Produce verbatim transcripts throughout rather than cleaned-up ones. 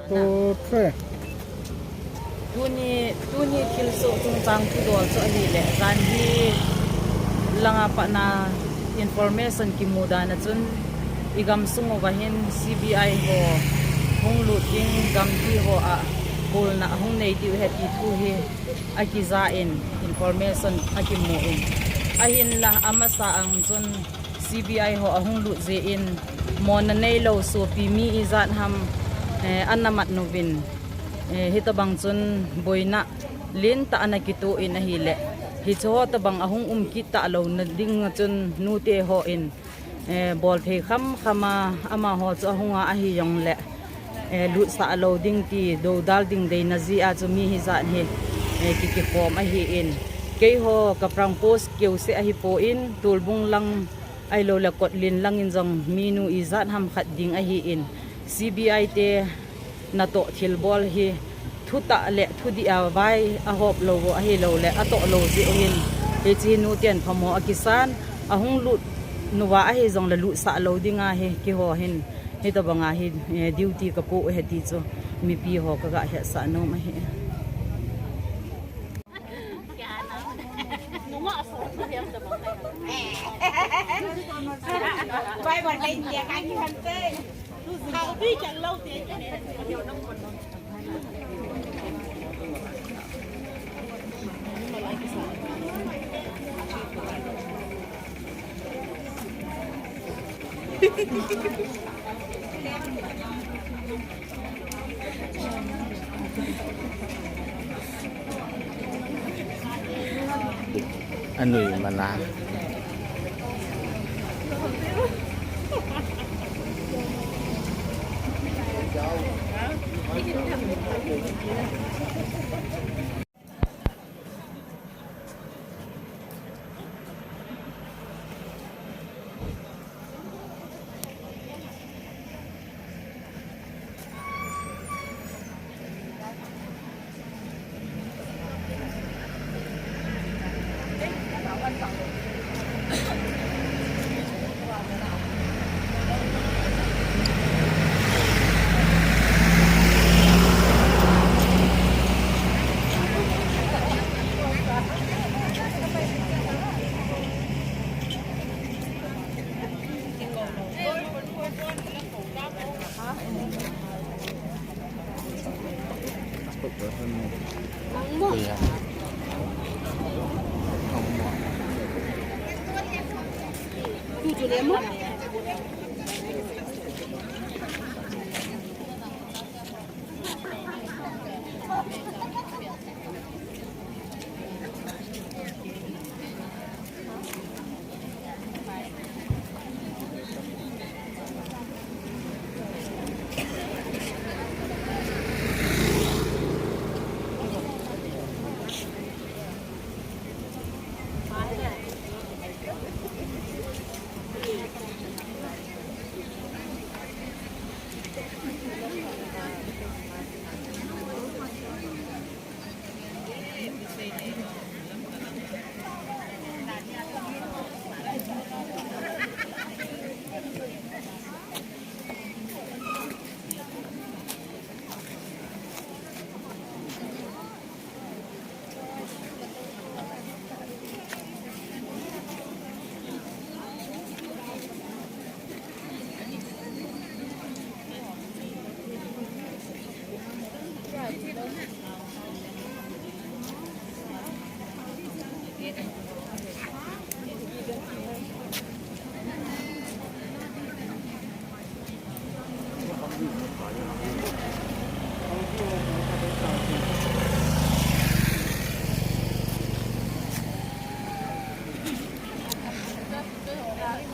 Two, three. Tuni, tuni thil sawh chungchang thu dawl chu ahihleh, zan hi langa patna information kimu dan a chun, i gam sung uva hin C B I ho hong lut ding, gamgi ho a pawlna hong nei ding uh ahi ti thu hi a kiza in information a kimu in. Ahinla a masa ang chun C B I ho a hong lut zia in mawhna neilou suapi mi i zat ham, eh, ana mat nawn uvin, eh, hitabang chun buaina lian tak ana kituak in ahihleh, hichi ho tabang a hong um kit ta louna ding a chun nute ho in, eh, bawl thei khamkham a, amaho chu a hong a ahi zong leh, eh, lutsah lou ding ti dodal ding deihna zia chu mi hi zat hi, eh, kikikhawm ahi in. Keiho Kaprang Post keu seh ahi poi in, Tulbung lang ahilou leh Kotlin lang in zong mi nu i zat ham khat ding ahi in. C B I te na toh thil bawl hi thutak leh thudih a vai a hawp lou uh ahilou leh a toh lou zia uh in, hichi nute in phamawh a kisa in, a hong lut nua ahi zong leh lutsah lou ding ahi, keiho hin hitabang a hi, eh, duty ka pua uh ahi ti chu mipi ho ka gah hiatsah nuam ahi. A nui mana.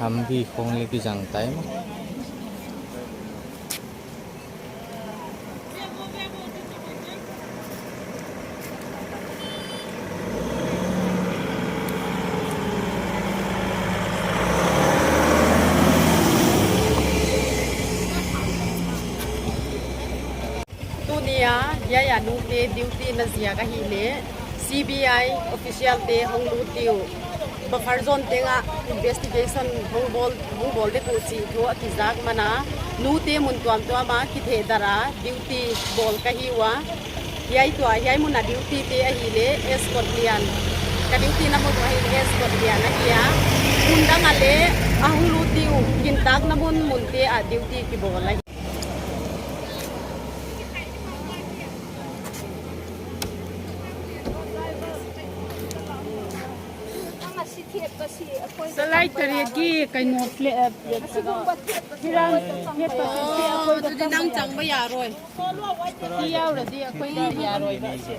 Hambi khong le ki zang tai maw. Tuni a, hiai a nute duty na ziak ahihleh, C B I official te hong lut ding uh. Buffer zone teng ah investigation hong bawl, hong bawl dek uh chih thu a kizak man a, nute mun tuamtuam ah kithehdarh a duty bawl ka hi ua. Hiai tuh, hiai mun a duty te ahihleh escort lian, ka duty na mun uh ahihleh escort lian ahi a. Mun dang ah leh a hong lut ding uh, gintakna mun, munte ah duty kibawl ahi. Salai tari ki kai no ple, eh, ple, ple. Hiran, hiat pa si, si, a koi da. Tuni nang chang ba ya roi. Ti yau ra di, a koi da ya roi ba si.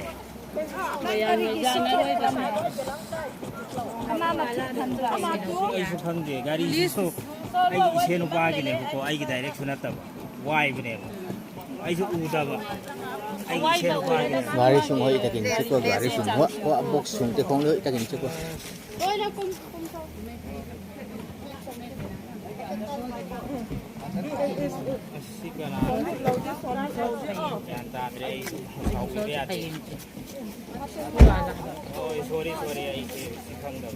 Ba ya roi, ja na roi ba ma. Ama ma ti than ba. Ai su khang de, gari su. Ai i se no pa ki ne ko, ai ki direction a ta ba. Wai ba ne. Ai su u ta ba. Ai i se no pa ki ne. Gari sung hoih takin chiko, gari sung. Wa, wa box sung te khong hoih takin chiko. Sorry, sorry, ai si khang da.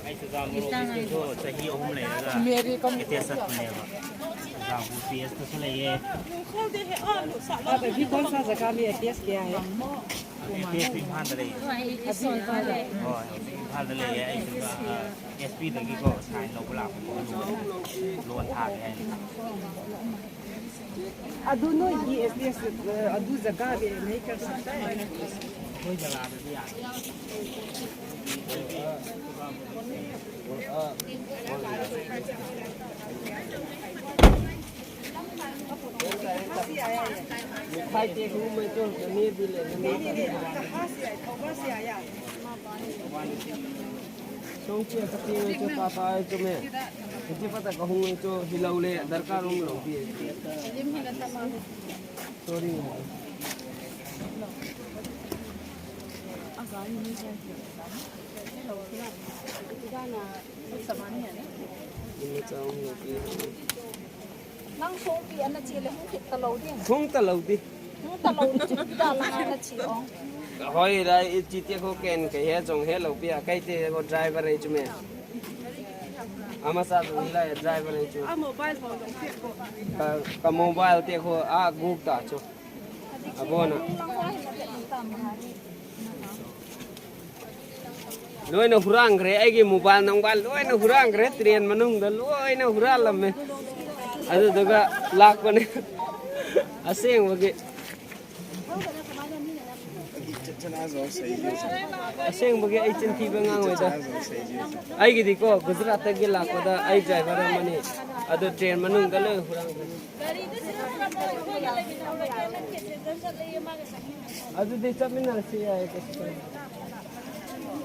Ai su za mo ro ki su chahi om le ga. Ete sat ne ba. Za bu P S to sale ye. आप अभी कौन सा जगह में एटीएस किया है? एटीएस इम्फाल ले। अभी इम्फाल है। Oh, इम्फाल ले ये, एसपी दगी को साइन लो बुला को लोन था है। अदु नो ये एटीएस, अदु जगह पे नहीं कर सकता है। कोई जगह पे भी आ। Song chia ka pi ngai chu ta ta ai chu me. Hiti pa ta ka hung ngai chu hilou le darkar um lou pi. Sorry. Ina cha um lou pi. Nang song pi ana chi le hung kit ta lou di. Hung ta lou di. Hung ta lou di chu pi da la ana chi ong. Hoi lai i chi te ko ken ke he jong he lou pi a kai te ko driver ei chu me. Ama sa tu lai driver ei chu. A mobile phone dong te ko. Ka, ka mobile te ko a guk ta chu. A bona. Loina hurang re, aigi mobile number loina hurang re, train manung da loina hurang lam me. Adu daga lak pane. Aseng bagi. Aseng bagi ai chin ti ba ngang wai da. Aigi di ko, Gujarat ta gi lak da, ai driver mani. Adu train manung da loina hurang re. ꯑꯗꯨꯗꯤ ꯆꯠꯃꯤꯟꯅꯔꯁꯤ, ꯌꯥꯏꯌꯦ, ꯀꯩꯁꯨ ꯀꯥꯏꯗꯦ꯫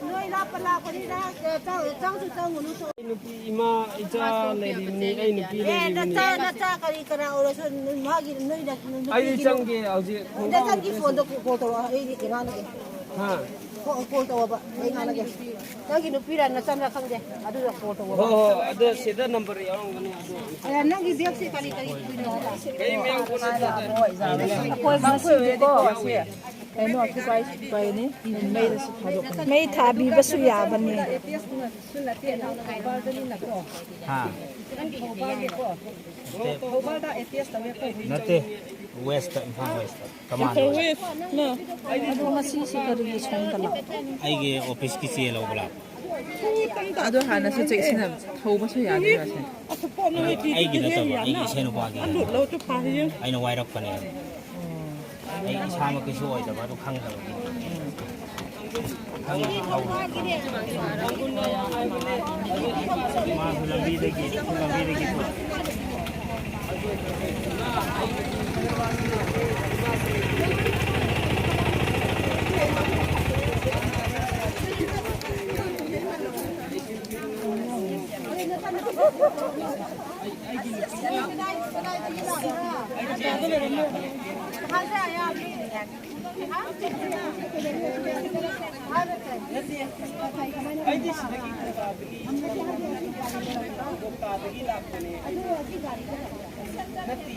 ꯅꯣꯏ ꯂꯥꯞꯄ ꯂꯥꯛꯄꯅꯤꯅ, ꯆꯪ-, ꯆꯪꯁꯨ ꯆꯪꯉꯨꯅꯨ꯫ ꯑꯩ ꯅꯨꯄꯤ, ꯏꯃꯥ, ꯏꯆꯥ ꯂꯩꯔꯤꯕꯅꯤ, ꯑꯩ ꯅꯨꯄꯤ ꯑꯦ, ꯂꯩꯔꯤꯕꯅꯤ꯫ ꯅꯆꯥ, ꯅꯆꯥ ꯀꯔꯤ ꯀꯔꯥ ꯑꯣꯏꯔꯁꯨ, ꯃꯥꯒꯤ, ꯅꯣꯏꯅ, ꯑꯩꯗꯤ ꯅꯨꯄꯤꯒꯤ ꯆꯪꯒꯦ ꯍꯧꯖꯤꯛ꯫ ꯅꯆꯟꯒꯤ ꯐꯣꯟꯗꯣ ꯀꯣꯜ ꯇꯧꯔꯛꯑꯣ, ꯑꯩ ꯉꯥꯡꯅꯒꯦ꯫ ꯍꯥ? ꯀꯣ-, ꯀꯣꯜ ꯇꯧꯋꯣꯕ, ꯑꯩ ꯉꯥꯡꯅꯒꯦ꯫ ꯅꯪꯒꯤ ꯅꯨꯄꯤꯔ ꯅꯆꯟꯔ ꯈꯪꯗꯦ, ꯑꯗꯨꯗ ꯀꯣꯜ ꯇꯧꯋꯣꯕ꯫ ꯍꯣꯏ, ꯍꯣꯏ, ꯑꯗꯨ ꯁꯤꯗ ꯅꯝꯕꯔ ꯌꯥꯎꯔꯝꯒꯅꯤ, ꯑꯗꯨ꯫ ꯑꯦ, ꯅꯪꯒꯤ ꯕꯦꯒꯁꯤ ꯀꯔꯤ ꯀꯔꯤ ꯄꯨꯏꯅꯣ ꯍꯥꯏꯕ? ꯀꯩ ꯃꯌꯥꯝ ꯄꯨꯅꯗꯦꯗ꯫ ꯑꯩꯈꯣꯏ ꯃꯁꯤꯗꯤꯀꯣ, ꯁꯤ ꯀꯩꯅꯣ, ꯑꯣꯀ꯭ꯌꯨꯄꯥꯏ, ꯑꯣꯀ꯭ꯌꯨꯄꯥꯏꯅꯤ, ꯃꯩꯗꯁꯨ ꯊꯥꯗꯣꯛꯀꯅꯤ꯫ ꯃꯩ ꯊꯥꯕꯤꯕꯁꯨ ꯌꯥꯕꯅꯤ꯫ ꯍꯥ꯫ ꯅꯠꯇꯦ, ꯋꯦꯁꯇ, ꯏꯝꯐꯥꯜ ꯋꯦꯁꯇ꯫ ꯀꯃꯥꯟ ꯇꯧꯋꯦ꯫ ꯑꯗꯣ ꯉꯁꯤꯁꯤ ꯀꯔꯤꯒꯤ ꯁꯣꯝꯗ ꯂꯥꯛꯄ? ꯑꯩꯒꯤ ꯑꯣꯐꯤꯁꯀꯤ ꯆꯦ ꯂꯧꯕ ꯂꯥꯛꯄ꯫ ꯑꯗꯣ ꯍꯥꯟꯅꯁꯨ ꯆꯦꯛꯁꯤꯟꯅ ꯊꯧꯕꯁꯨ ꯌꯥꯗꯣꯏꯔꯥ ꯁꯦ? ꯑꯩꯒꯤ ꯅꯠꯇꯕ, ꯑꯩꯒꯤ ꯏꯁꯩ ꯅꯨꯄꯥꯒꯤ꯫ ꯑꯩꯅ ꯋꯥꯏꯔꯛꯄꯅꯦ꯫ ꯑꯩ ꯏꯁꯥꯃꯛꯀꯤꯁꯨ ꯑꯣꯏꯗꯕ ꯑꯗꯨ ꯈꯪꯗꯕꯒꯤ꯫ ꯈꯪꯗꯕ ꯊꯧꯕ꯫ ꯃꯥꯁꯨ ꯂꯝꯕꯤꯗꯒꯤ, ꯂꯝꯕꯤꯗꯒꯤ ꯊꯣꯛ꯫ ꯑꯩꯗꯤ ꯁꯤꯗꯒꯤ ꯀꯣꯜꯀꯇꯥꯗꯒꯤ, ꯀꯣꯜꯀꯇꯥꯗꯒꯤ ꯂꯥꯛꯄꯅꯦ꯫ ꯅꯠꯇꯦ꯫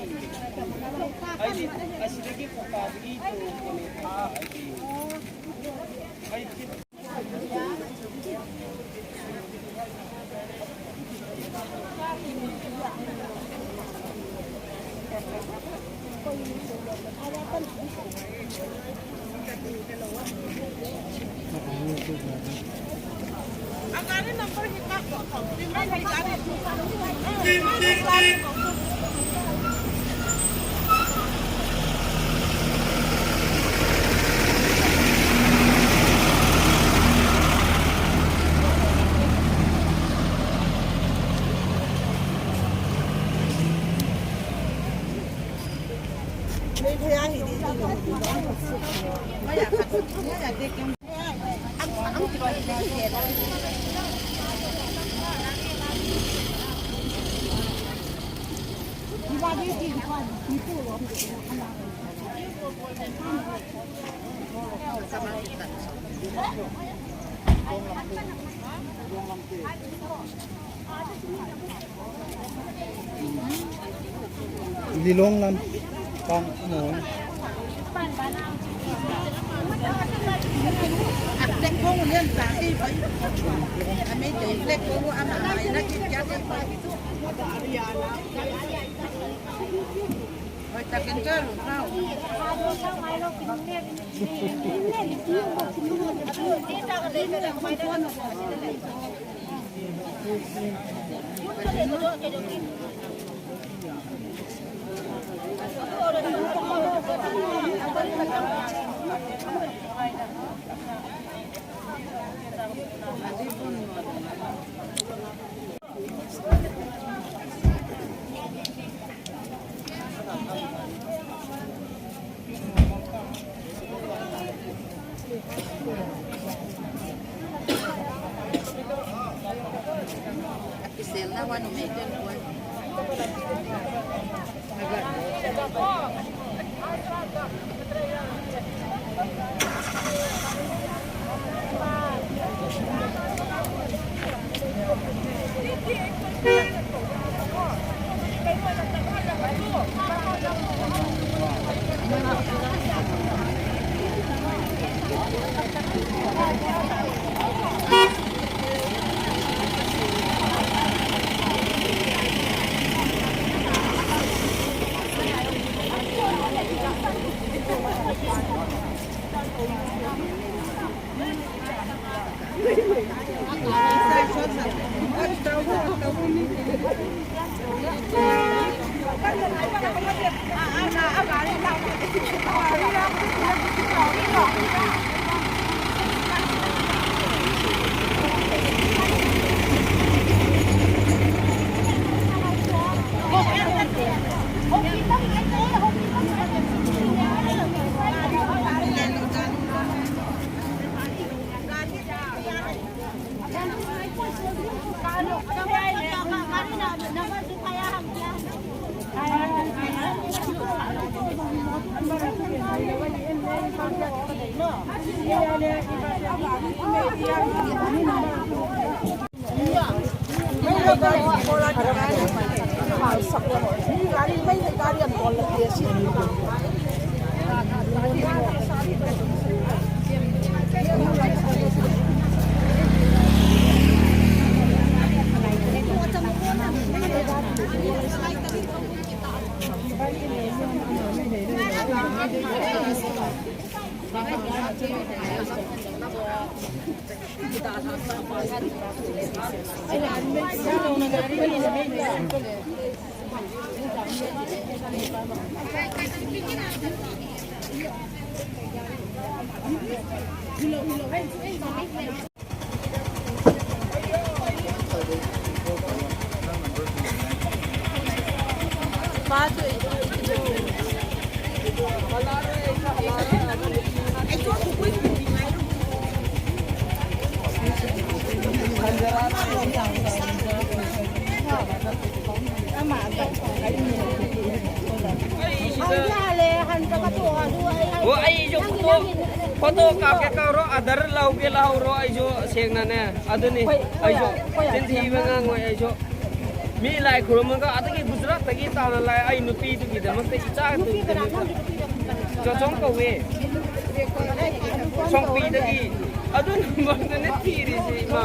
ꯑꯩꯗꯤ ꯑꯁꯤꯗꯒꯤ ꯀꯣꯜꯀꯇꯥꯗꯒꯤ ꯇꯣꯡꯉꯛꯄꯅꯦ꯫ ꯑꯥ, ꯑꯩꯗꯤ꯫ ꯑꯩꯗꯤ Lilong lam pang no. Wo, ai jo photo, photo kap ke kau ro, Aadhaar lau ke lau ro, ai jo seng na ne, aduni, ai jo, tin thi ba nga ngoi, ai jo. Mi lai khrum ka, ata ki Gujarat ta ki ta na lai, ai nupi tu ki da, mas te ki cha tu ki da. Jo chong ko we. Chong pi ta ki. Adun bang ne thi ri si ma.